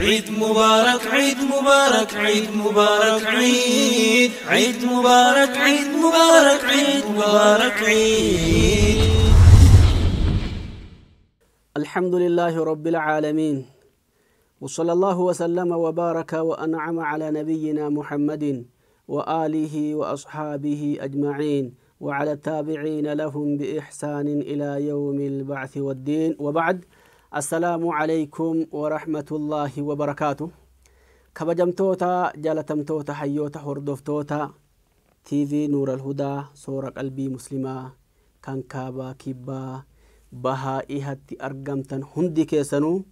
عيد مبارك عيد مبارك عيد مبارك عيد عيد مبارك عيد مبارك عيد مبارك عيد. الحمد لله رب العالمين، وصلى الله وسلم وبارك وأنعم على نبينا محمد وآله وأصحابه أجمعين وعلى التابعين لهم بإحسان إلى يوم البعث والدين، وبعد. السلام عليكم ورحمة الله وبركاته. كبجمتوتا جالتمتوتا حيوتا هردفتوتا تي في نور الهدى صورة قلبي مسلمة كان كابا كيبا بها إهتي أرقمتن هندي كيسنو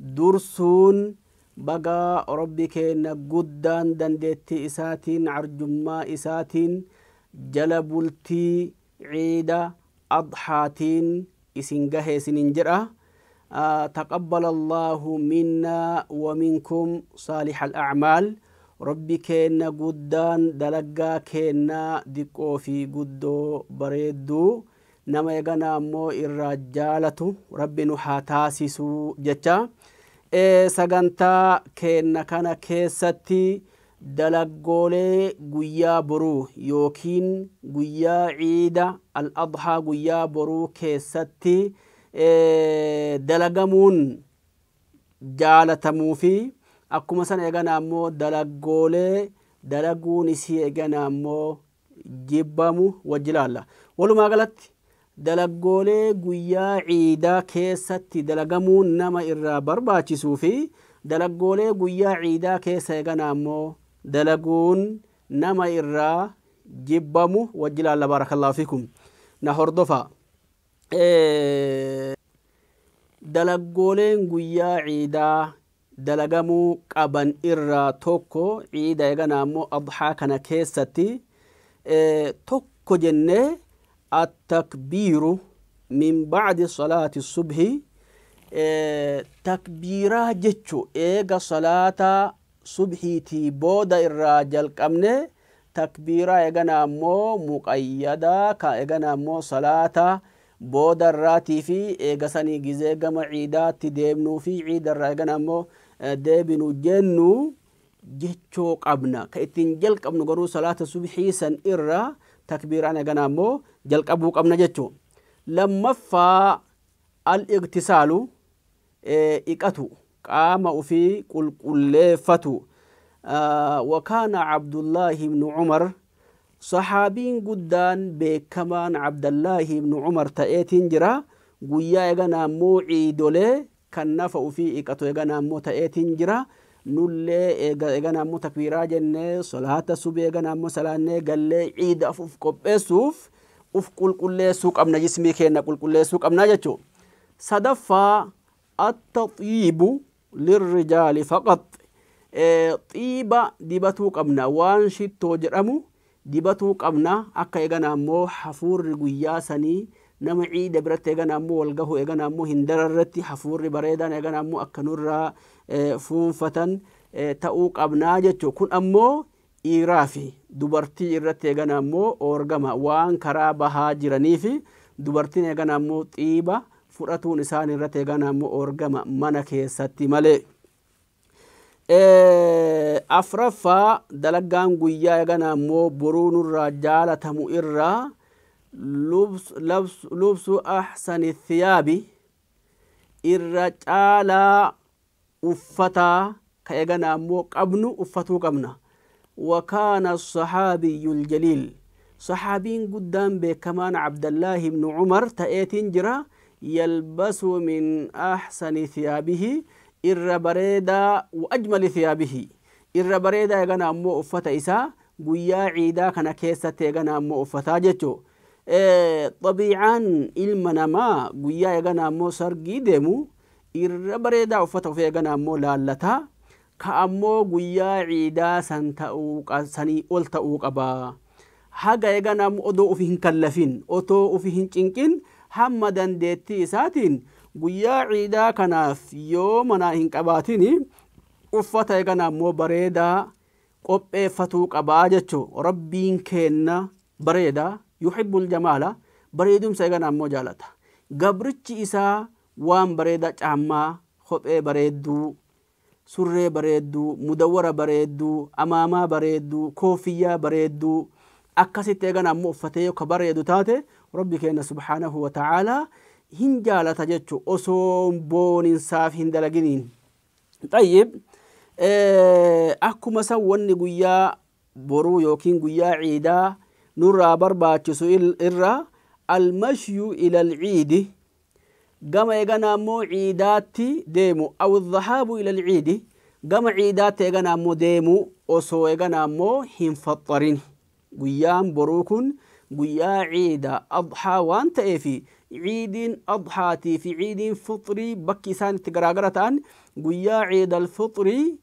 درسون بقى ربي كينا قدان دندتي إساتين عرجما إساتين جلبولتي عيدة أضحاتين إسنجه سننجرة. تقبل الله منا ومنكم صالح الأعمال. ربي كينا قدان دلقا كينا ديكو في قدو بريدو نما يغنى مو الرجالة ربي نحاتاسسو جتا. سغنتا كينا كان كيستي دلقولي قويا برو يوكين قويا عيدة الأضحى قويا برو كيستي دلقمون جالتمو في أكو مثلا يغنى مو دلقولي دلقون سي يغنى مو جبامو وجلالة. ولو ما قالت دلقولي قويا عيدة كيستي دلقمون نما إرى برباتشسو في دلقولي قويا عيدة كيسا يغنى مو دلقون نما إرى جبامو وجلالة. بارك الله فيكم. نهردفا دلقولين قويا عيدة دلقمو قبن إرى توكو عيدة يغنى مو أضحى كان كيستي توكو جنة التكبير من بعد صلاة الصبح. تكبيرة جتشو إيغا صلاة صبحي تي بودا الراجل كمنة تكبيرة إيغانا مو مقيدة كا إيغانا مو صلاة بودا الراتي في إيغا سني جزيغا معيدات تديبنو في عيد الراجنا مو ديبنو جنو جتشو قبنا كإتنجل قبنو قرو صلاة الصبحي سن إرّا تكبيرة إيغانا مو جلق أبوك أمنا جتشو. لما فا الاغتسال إكاتو قام في كل كلفتو. وكان عبد الله بن عمر صحابين قدان بكمان عبد الله بن عمر تأتين جرا قويا يغنى مو عيدولي كان نفأ في إكاتو يغنى مو تأتين جرا نولي يغنى مو تكبيرا جنة صلاة الصبح يغنى مو سلانة قال لي عيد أفوف كوبسوف uf qulqulleessuu qabna jismii keenya qulqulleessuu qabna jechuu. Sadaffaa at-taxiibu lirrijaali faqat. Xiiba dibatuu qabna waan shittoo jedhamu dibatuu qabna akka eegana ammoo hafuurri guyyaa sanii nama ciida biratti eegana ammoo wal gahu eegana ammoo hin dararratti hafuurri bareedaan eegana ammoo akka nurraa fuunfatan ta'uu qabnaa jechuu. Kun ammoo dhiiraa fi dubartii irratti eegana ammoo oorgama waan karaa bahaa jiranii fi dubartiin eegana ammoo xiiba fudhatuun isaan irratti eegana ammoo oorgama mana keessatti malee. Afraffaa dalaggaan guyyaa eegana ammoo boruu nurraa jaalatamu irraa lubsu ahsani thiyaabi irra caalaa uffataa ka eegana ammoo qabnu uffatuu qabna. وكان الصحابي الجليل صحابين قدام بكمان عبد الله بن عمر تأتين جرا يلبس من أحسن ثيابه إر بريدا وأجمل ثيابه إر بريدا يغنى أمو أفتا إسا قويا عيدا كان كيسة يغنى أمو أفتا جتو. طبيعا إلمنا ما قويا يغنى أمو سرقي ديمو إر بريدا أفتا في يغنى أمو لالتا كأمو قويا عيدا سني أول تأوك أبا حاجة يغنى أمو أدو أفهن كلفين أتو أفهن چنكين حمدا ديتي ساتين قويا عيدا كناف يومنا هن كباتيني أفتا يغنى أمو بريدا قب فتوك أبا جتشو. ربين كينا بريدا يحب الجمال بريدوم سيغنى أمو جالتا قبرتش إسا وان بريدا چاما خب بريدو Surree bareedduu, mudawwara bareedduu, amaamaa bareedduu, koofiyyaa bareedduu akkasitti eegana ammoo uffatee yoo ka bareedu taate Rabbi keenya subhaanahu wa ta'aalaa hin jaalata jechu osoo booninsaaf hin dalaginiin. Xayyib, akkuma san wanni guyyaa boruu yookiin guyyaa ciidaa nurraa barbaachisu irra almashyu ila alciidi, gama eegana ammoo ciidaatti deemu, aw dhahaabu ila alciidi, gama ciidaatti eegana ammoo deemu osoo eegana ammoo hin faxxarin. Guyyaan boruu kun guyyaa ciida adhaa waan ta'eefi ciidiin adhaatii fi ciidiin fixrii bakki isaan itti garaagara ta'an guyyaa ciida alfixrii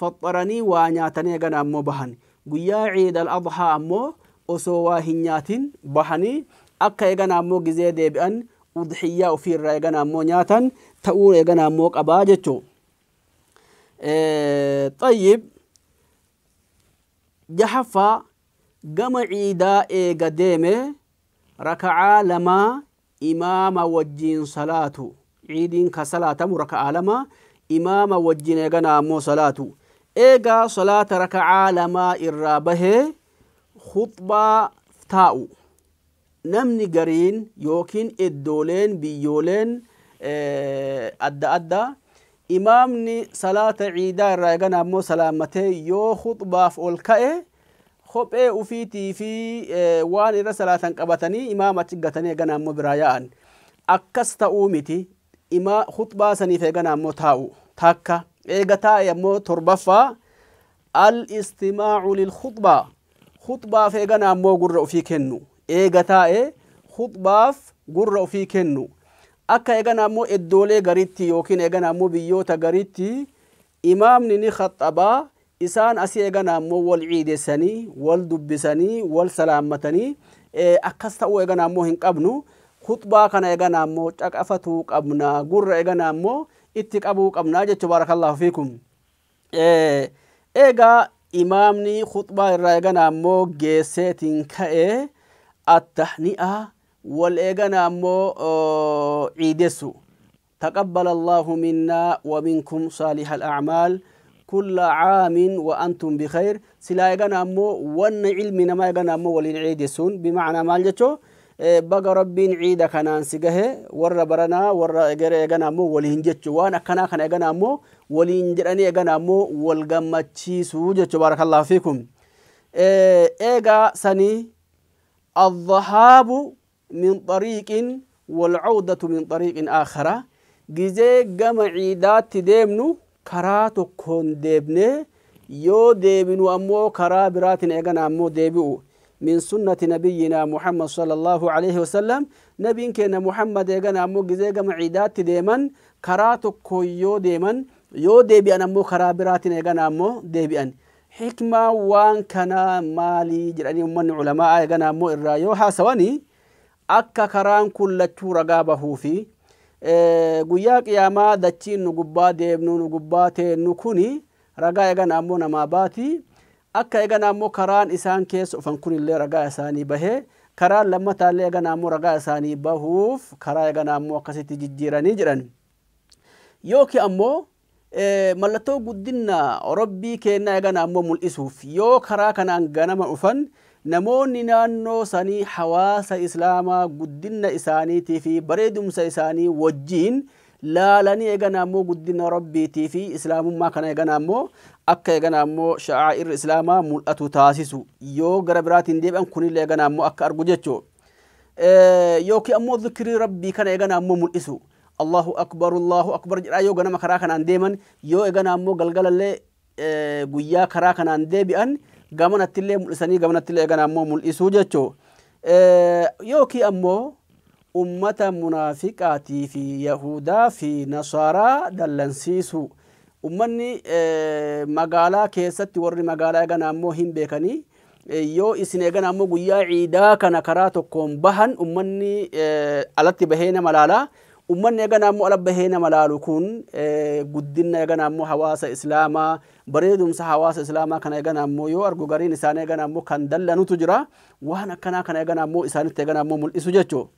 faxxaranii waa nyaatanii eegana ammoo bahan. Guyyaa ciida adhaa ammoo osoo waa hin nyaatin bahanii akka eegana ammoo gizee deebi'an udhiyyaa ofiirraa eegana ammoo nyaatan ta'uu eegana ammoo qabaa jechuu. Xayyib, jahaffaa gama ciidaa eega deeme raka'aa 2 imaama wajjiin salaatu. Ciidiin ka salaatamu raka'aa 2 imaama wajjiin eegana ammoo salaatu. Eegaa salaata raka'aa 2 irraa bahee khuxbaa taa'u. Namni gariin yookiin iddooleen biyyooleen adda addaa imaamni salaata ciidaa irraa eegana ammoo salaammatee yoo khuxbaaf ol ka'e kophee ufiitii fi waan irra salaatan qabatanii imaama achi gatanii eegana ammoo biraa yaa'an. Akkas ta'uu miti, khuxbaa saniif eegana ammoo taa'u. Takka eega taa'e ammoo torbaffaa al-istimaacu lil-khuxbaa, khuxbaaf eegana ammoo gurra ufii kennu. Eega taa'e khuxbaaf gurra ufii kennu. Akka eegana ammoo iddoolee garitti yookiin eegana ammoo biyyoota garitti imaamni ni khaxabaa, isaan asii eegana ammoo wal ciidessanii, wal dubbisanii, wal salaammatanii, akkas ta'uu eegana ammoo hin qabnu. Khuxbaa kana eegana ammoo caqafatuu qabna, gurra eegana ammoo itti qabuu qabna jechuu. Barakallahu fiikum. Eegaa imaamni khuxbaa irraa eegana ammoo geesseetiin ka'ee attahni'a wal eegana ammoo ciidessu. Taqabbala Allahu minnaa wa minkum saalihal a'maal kulla caamin wa antum bikhayr. Silaa eegana ammoo wanna ilmi namaa eegana ammoo waliin ciidessuun bimacnaa maal jechuu, baga Rabbiin ciida kanaan si gahe warra baranaa warra egere eegana ammoo waliin jechu, waan akkanaa kana eegana ammoo waliin jedhanii eegana ammoo wal gammachiisuu jechu. Barakallahu fiikum. Eegaa sanii الذهاب من طريق والعودة من طريق آخر. gizee gama ciidaatti deemnu karaa tokkoon deebnee yoo deebinu ammoo karaa biraatiin eegana ammoo deebi'u. من سنة نبينا محمد صلى الله عليه وسلم، نبي كان محمد eegana ammoo gizee gama ciidaatti deeman karaa tokko yoo deeman yoo deebi'an ammoo karaa biraatiin eegana ammoo deebi'an. Xikmaa waan kanaa maalii jedhanii ummanni culamaa eegana ammoo irraa yoo haasawanii akka karaan kun lachuu ragaa bahuu fi guyyaa qiyaamaa dachiin nu gubbaa deemnu nu gubbaa teennu kuni ragaa eegana ammoo namaa baati. Akka eegana ammoo karaan isaan keessa dhufan kunillee ragaa isaanii bahee karaan lammataallee eegana ammoo ragaa isaanii bahuuf karaa eegana ammoo akkasitti jijjiiranii jedhan. Yookiin ammoo mallattoo guddina Rabbii kennaa eegana ammoo mul'isuuf yoo karaa kanaan ganama dhufan namoonni naannoo sanii hawaasa islaamaa guddina isaaniitii fi bareedumsa isaanii wajjiin laalanii eegana ammoo guddina Rabbiitii fi islaamummaa kana eegana ammoo akka eegana ammoo sha'aa'irri islaamaa mul'atu taasisu. Yoo gara biraatiin deebi'an kunillee eegana ammoo akka argu jechuu. Yookiin ammoo zikrii Rabbii kana eegana ammoo mul'isu. Allahu akbar Allahu akbar jedhaa yoo ganama karaa kanaan deeman yoo eegana ammoo galgalallee guyyaa karaa kanaan deebi'an gamanattillee mul'isanii gamanattillee eegana ammoo mul'isuu jechuu. Yookiin ammoo ummata munaafiqaatii fi yahudaa fi nasaaraa dallansiisu. Ummanni magaalaa keessatti warri magaalaa eegana ammoo hin beekanii yoo isin eegana ammoo guyyaa ciidaa kana karaa tokkoon bahan ummanni alatti bahee nama laalaa. Ummanni eegana ammoo ala bahee nama laalu kun guddina eegana ammoo hawaasa islaamaa bareedumsa hawaasa islaamaa kana eegana ammoo yoo argu gariin isaanii eegana ammoo kan dallanutu jira. Waan akkanaa kana eegana ammoo isaanitti eegana ammoo mul'isu jechuu.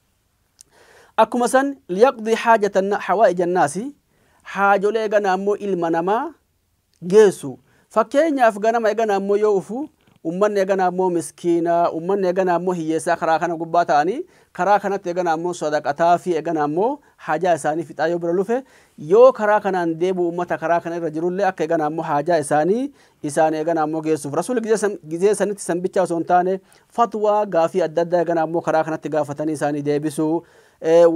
Akkuma san liyaqdii haajatan hawaa'ija annaasi Haajolee eegana ammoo ilma namaa geessu. Fakkeenyaaf ganama eegana ammoo yoo ufu ummanni eegana ammoo miskiina, ummanni eegana ammoo hiyyeessaa karaa kana gubbaa ta'anii karaa kanatti eegana ammoo sadaqataa fi eegana ammoo haajaa isaanii fixaa yoo bira lufe, yoo karaa kanaan deebi'u ummata karaa kana irra jirullee akka eegana ammoo haajaa isaanii isaan eegana ammoo geessuuf. Rasuulli gizee sanitti sanbichaa osoo hin taane fatwaa gaafii adda addaa eegana ammoo karaa kanatti gaafatanii isaanii deebisuu,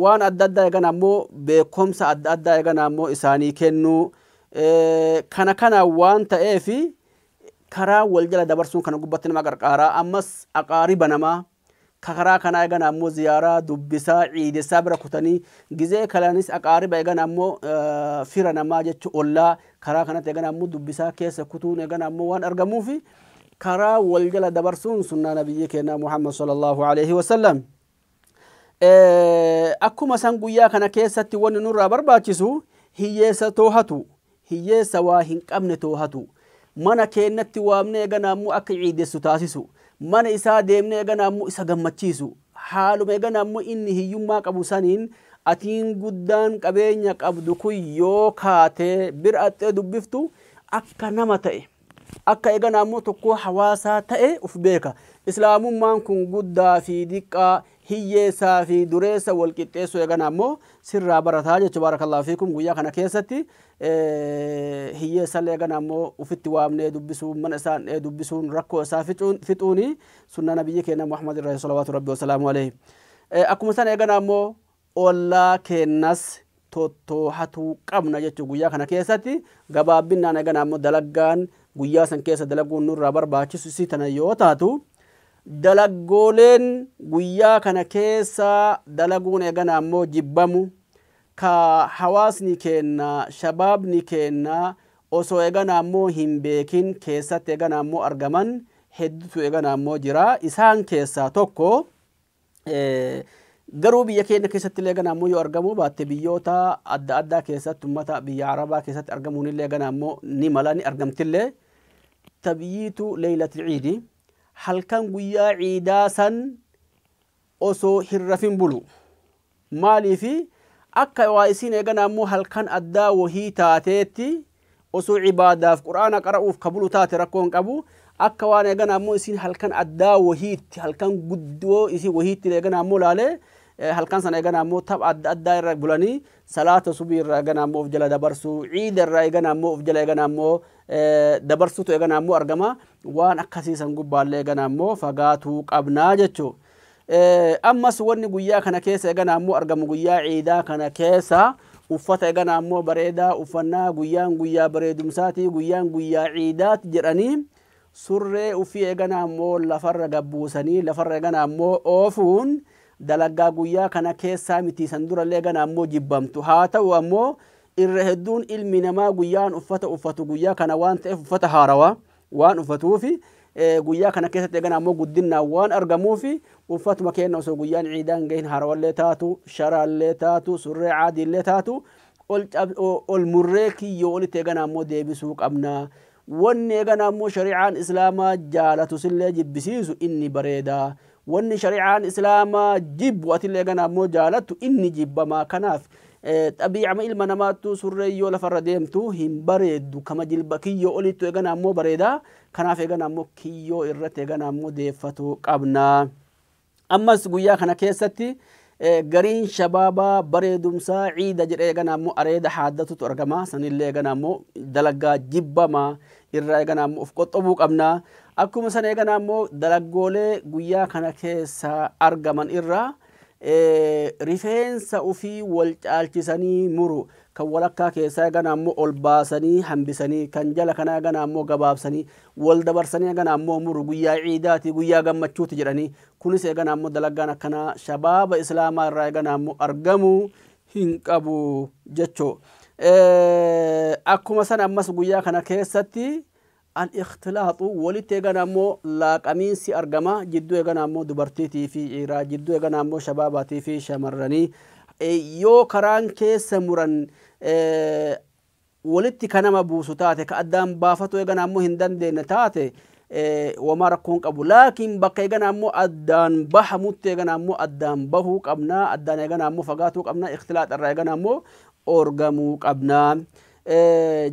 waan adda addaa eegana ammoo beekumsa adda addaa eegana ammoo isaanii kennuu, kana kana waan ta'eefi karaa wal jala dabarsuun kana gubbatti nama qarqaaraa. Ammas aqaariba namaa ka karaa kanaa eegana ammoo ziyaaraa dubbisaa ciidessaa bira kutanii gizee kalanis aqaariba eegana ammoo fira namaa jechuu ollaa karaa kanatti eegana ammoo dubbisaa keessa kutuun eegana ammoo waan argamuufi karaa wal jala dabarsuun sunnaa nabiyyii keenyaa Muhammad sallallahu alaihi wasallam. Akkuma san guyyaa kana keessatti wanni nurraa barbaachisu hiyyeessa toohatu, hiyyeessa waa hin qabne toohatu, mana keenyatti waamnee eegana ammoo akka ciidessu taasisu, mana isaa deemnee eegana ammoo isa gammachiisu, haaluma eegana ammoo inni hiyyummaa qabu saniin atiin guddaan qabeenya qabdu kun yoo kaatee bira axxee dubbiftu akka nama ta'e, akka eegana ammoo tokkoo hawaasaa ta'e uf beeka. Islaamummaan kun guddaa fi diqqaa, hiyyeessaa fi dureessa wal qixxeessuu eegana ammoo sirraa barataa jechuudha. Barakallahu fiikum. Guyyaa kana keessatti hiyyeessallee eegana ammoo ufitti waamnee dubbisuun, mana isaan dubbisuun, rakkoo isaa fixuuni sunna nabiyyi keenya Muhammad irraa salawaatu rabbi wasalaamu alayhi. Akkuma sana eegana ammoo ollaa keennas tottoohatuu qabna jechuudha. Guyyaa kana keessatti gabaabbinaan eegana ammoo dalaggaan guyyaa san keessa dalaguun nurraa barbaachisu isii tana yoo taatu, dalaggooleen guyyaa kana keessa dalaguun eegana ammoo jibbamu ka hawaasni keenna shabaabni keenna osoo eegana ammoo hin beekin keessatti eegana ammoo argaman hedduutu eegana ammoo jira. Isaan keessaa tokko garuu biyya keenya keessatti illee eegana ammoo yoo argamuu baatte biyyoota adda addaa keessatti ummata biyya Arabaa keessatti argamuun illee eegana ammoo ni mala ni argamtillee, tabyiitu leeylatil ciidi, halkan guyyaa ciidaa san osoo hin rafin bulu. Maaliifi akka waa isiin eegana ammoo halkan addaa wahii taateetti osoo cibaadaaf quraana qara'uuf ka bulu taate rakkoo hin qabu. Akka waan eegana ammoo isiin halkan addaa wahiitti, halkan guddoo isii wahiitti eegana ammoo laalee halkan sana eegana ammoo tapha adda addaa irra bulanii salaata subii irra eegana ammoo of jala dabarsuu, ciida irra eegana ammoo of jala eegana ammoo dabarsuutu eegana ammoo argama. Waan akkasiisan gubbaallee eegana ammoo fagaatuu qabnaa jechuu. Ammas wanni guyyaa kana keessa eegana ammoo argamu guyyaa ciidaa kana keessa uffata eegana ammoo bareedaa uffannaa, guyyaan guyyaa bareedumsaatii, guyyaan guyyaa ciidaati jedhanii surree ufii eegana ammoo lafarra gabbuusanii lafarra eegana ammoo oofuun dalaggaa guyyaa kana keessaa miti. San durallee eegana ammoo jibbamtu. Haa ta'u ammoo irra hedduun ilmi namaa guyyaan uffata uffatu guyyaa kana waan ta'eef uffata haarawaa waan uffatuufi guyyaa kana keessatti eegana ammoo guddinaan waan argamuufi uffatuma keenya osoo guyyaan ciidaan gahin haarawallee taatu, sharaallee taatu, surree caadiillee taatu ol murree kiyyoo olitti eegana ammoo deebisuu qabna. Wanni eegana ammoo shari'aan islaamaa jaalatu sillee jibbisiisu inni bareedaa. Wanni shari'aan islaamaa jibbu atillee eegana ammoo jaalattu inni jibbamaa. Kanaaf xabiicama ilma namaattu surree yoo lafarra deemtu hin bareeddu, kama jilba kiyyoo olittu eegana ammoo bareedaa. Kanaaf eegana ammoo kiyyoo irratti eegana ammoo deeffatuu qabna. Ammas guyyaa kana keessatti gariin shabaabaa bareedumsaa ciida jedhee eegana ammoo areeda haaddatutu argama. Sanillee eegana ammoo dalaggaa jibbamaa irraa eegana ammoo of qoxxobuu qabna. Akkuma sana eegana ammoo dalaggoolee guyyaa kana keessa argaman irraa rifeensa ufii wal caalchisanii muru, kan walakkaa keessaa eegana ammoo ol baasanii hambisanii, kan jala kanaa eegana ammoo gabaabsanii wal dabarsanii eegana ammoo muru, guyyaa ciidaati guyyaa gammachuuti jedhanii. Kunis eegana ammoo dalaggaan akkanaa shabaaba islaamaa irraa eegana ammoo argamuu hin qabu jechuu. Akkuma sana ammas guyyaa kana keessatti al-ikhtilaaxu walitti eegana ammoo laaqamiinsi argama jidduu eegana ammoo dubartiitii fi dhiiraa, jidduu eegana ammoo shabaabaatii fi shamarranii. Yoo karaan keessa muran walitti kanama buusu taate, ka addaan baafatu eegana ammoo hin dandeenye taate, wamaa rakkoon qabu. Laakiin bakka eegana ammoo addaan bahamutti eegana ammoo addaan bahuu qabna, addaan eegana ammoo fagaatuu qabna, ikhtilaaxa irraa eegana ammoo Orgamuu qabna.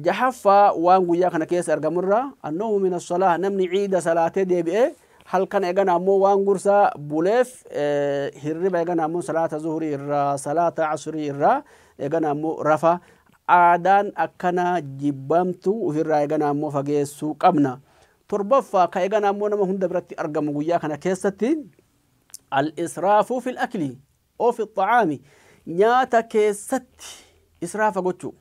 Jahaffaa, waan guyyaa kana keessa argamurra annoomu min assalaa, namni ciida salaatee deebi'ee halkan eegana ammoo waan gursaa buleef hirriba eegana ammoo salaata zuhurii irraa, salaata asrii irraa eegana ammoo rafa. Aadaan akkana jibbamtu ofirraa eegana ammoo fageessuu qabna. Torbaffaa, ka eegana ammoo nama hunda biratti argamu guyyaa kana keessatti, al-israafu fil akli oo fi xacaami, nyaata keessatti israafa gochuu.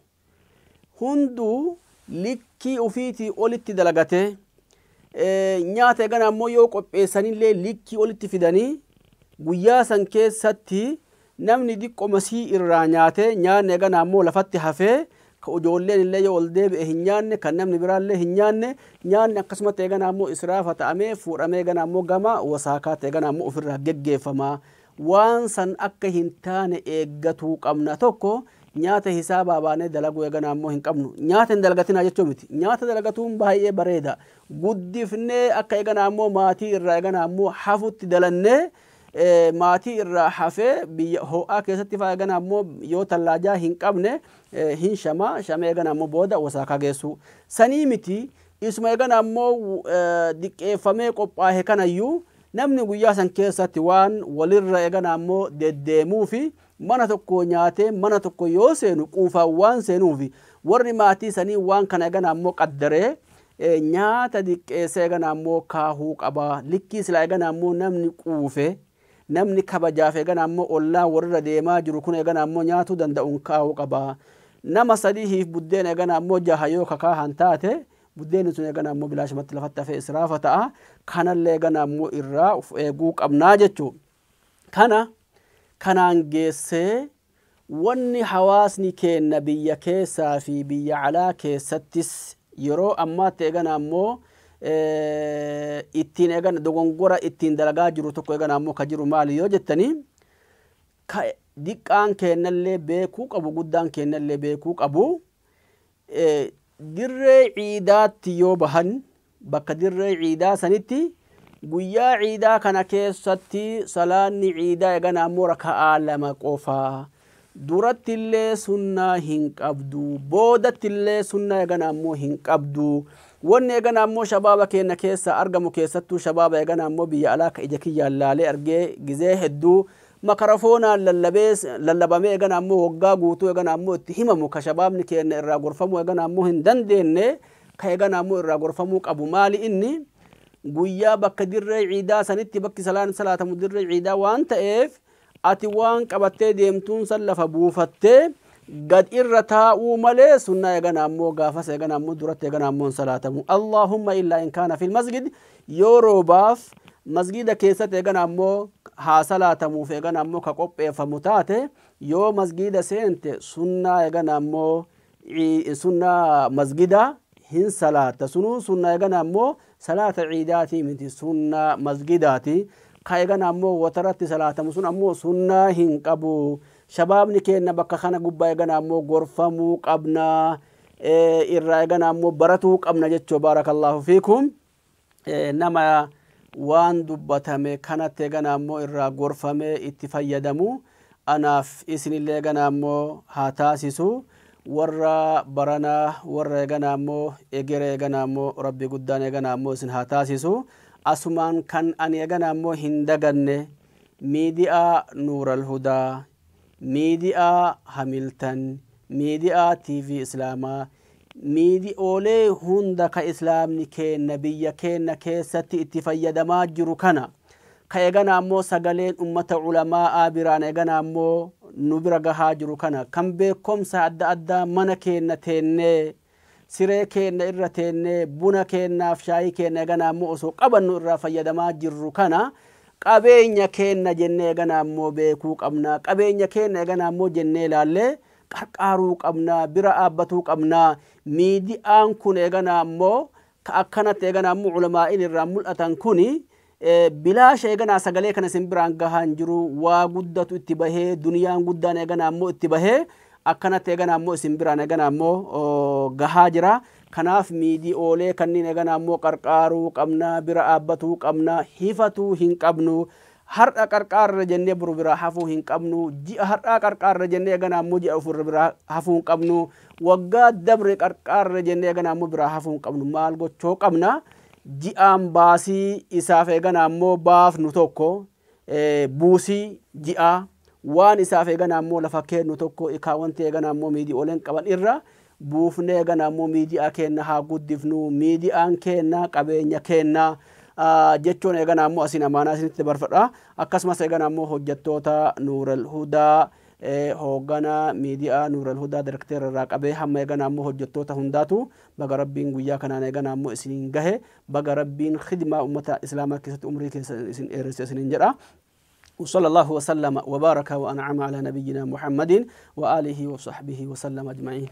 Hunduu likkii ufiitii olitti dalagatee nyaata eegana ammoo yoo qopheessanillee likkii olitti fidanii, guyyaa san keessatti namni diqqo masii irraa nyaatee nyaanni eegana ammoo lafatti hafee, ka ijoolleen illee yoo ol deebi'e hin nyaanne, kan namni biraallee hin nyaanne, nyaanni akkasumatti eegana ammoo israafa ta'amee fuudhamee eegana ammoo gama wasaakaatti eegana ammoo ofirraa geggeeffama. Waan san akka hin taane eeggatuu qabna. Tokko, nyaata hisaabaa baanee dalaguu eegana ammoo hin qabnu. Nyaata hin dalagatinaa jechuu miti, nyaata dalagatuun baay'ee bareeda. Guddifnee akka eegana ammoo maatii irraa eegana ammoo hafutti dalannee, maatii irraa hafee biyya ho'aa keessatti fa'aa eegana ammoo yoo tallaajaa hin qabne hin shama shamee eegana ammoo booda wasaakaa geessu sanii miti. Isuma eegana ammoo diqqeeffamee qophaa'e kanayyuu namni guyyaa san keessatti waan walirra eegana ammoo deddeemuu fi mana tokko nyaatee mana tokko yoo seenu quufaan waan seenuufi, warri maatii sanii waan kana eegana ammoo qaddaree nyaata diqqeessee eegana ammoo kaahuu qaba. Likkii silaa eegana ammoo namni quufe, namni kabajaaf eegana ammoo ollaa warra deemaa jiru kun eegana ammoo nyaatuu danda'uun kaahuu qaba. Nama sadiihiif buddeen eegana ammoo jaha yoo kakaahan taate, buddeenni sun eegana ammoo bilaashumatti lafatti hafee israafa ta'a. Kanallee eegana ammoo irraa of eeguu qabnaa jechuu. Kana kanaan geessee, wanni hawaasni keenna biyya keessaa fi biyya alaa keessattis yeroo ammaatti eegana ammoo ittiin eegana dogongora ittiin dalagaa jiru tokko eegana ammoo ka jiru maali yoo jettanii, ka diqqaan keennallee beekuu qabu, guddaan keennallee beekuu qabu, dirree ciidaatti yoo bahan, bakka dirree ciidaa sanitti guyyaa ciidaa kana keessatti salaanni ciidaa eegana ammoo raka'aa 2 qofaa. Duratti illee sunnaa hin qabdu, boodatti illee sunnaa eegana ammoo hin qabdu. Wanni eegana ammoo shabaaba keenya keessa argamu, keessattuu shabaaba eegana ammoo biyya alaa ka ija kiyyaan laalee argee, gizee hedduu makarafoonaan lallabee lallabamee eegana ammoo waggaa guutuu eegana ammoo itti himamu, ka shabaabni keenya irraa gorfamuu eegana ammoo hin dandeenye, ka eegana ammoo irraa gorfamuu qabu maali inni? Guyyaa bakka dirree ciidaa sanitti, bakki salaan salaatamu dirree ciidaa waan ta'eef, ati waan qabattee deemtuun san lafa buufattee gad irra taa'uu malee sunnaa eegana ammoo gaafas eegana ammoo duratti eegana ammoo hin salaatamu. Allahumma illaa in kaana fil masjid, yoo roobaaf masgida keessatti eegana ammoo haa salaatamuuf eegana ammoo ka qopheeffamu taate, yoo masgida seente sunnaa eegana ammoo sunnaa masgida hin salaatta. Sunuu sunnaa eegana ammoo salaata ciidaatii miti, sunnaa masgidaati. Ka eegana ammoo wataratti salaatamu sun ammoo sunnaa hin qabu. Shabaabni keenna bakka kana gubbaa eegana ammoo gorfamuu qabna, irraa eegana ammoo baratuu qabna jechuu. Baarakallaahu fiikum. Nama waan dubbatame kanatti eegana ammoo irraa gorfamee itti fayyadamu anaaf isinillee eegana ammoo haa taasisu. Warra baranaa, warra eegana ammoo egere eegana ammoo rabbi guddaan eegana ammoo isin haa taasisu. Asumaan kan ani eegana ammoo hin daganne, miidiyaa Nuural Hudaa, miidiyaa Hamiltan, miidiyaa TV Islaamaa, miidiyoolee hunda ka islaamni keenna biyya keenna keessatti itti fayyadamaa jiru kana, ka eegana ammoo sagaleen ummata ulamaa'aa biraan eegana ammoo nu bira gahaa jiru kana, kan beekomsa adda addaa mana keenna teennee, siree keenna irra teennee, buna keennaaf shaayii keenna eegana ammoo osoo qabannu irraa fayyadamaa jirru kana, qabeenya keenna jennee eegana ammoo beekuu qabna. Qabeenya keenna eegana ammoo jennee ilaallee qarqaaruu qabna, bira dhaabbatuu qabna. Miidiyaan kun eegana ammoo ka akkanatti eegana ammoo ulamaa'in irraa mul'atan kuni bilaasha eeganaa sagalee kana isin biraan gahaa hin jiru. Waa guddatu itti bahee, duniyaan guddaan eegana ammoo itti bahee akkanatti eegana ammoo isin biraan eegana ammoo gahaa jira. Kanaaf miidiyoolee kanneen eegana ammoo qarqaaruu qabna, bira dhaabbatuu qabna, hifatuu hin qabnu. Har'a qarqaarra jennee boru biraa hafuu hin qabnu. Ji'a har'aa qarqaarra jennee eegana ammoo ji'a ofirra biraa hafuu hin qabnu. Waggaa dabre qarqaarra jennee eegana ammoo biraa hafuu hin qabnu. Maal gochuu qabna? Ji'aan baasii isaaf eegana ammoo baafnu tokko, buusii ji'aa waan isaaf eegana ammoo lafa kennu tokko, wanti eegana ammoo miidiyooleen qaban irra buufnee eegana ammoo miidiyaa keenna haa guddifnu. Miidiyaan keenna qabeenya keenna jechuun eegana ammoo asiin amaanaa isinitti dabarfadha. Akkasumas eegana ammoo hojjettoota Nuural Hudaa, hooggana miidiyaa Nuural Hudaa direkteera irraa qabee hamma eegana ammoo hojjettoota hundaatu baga Rabbiin guyyaa kanaan eegana ammoo isiniin gahe, baga Rabbiin khidmaa ummata islaamaa keessatti umrii keessa isin dheeresse isiniin jedha. وصلى الله وسلم وبارك وأنعم على نبينا محمد وآله وصحبه وسلم أجمعين.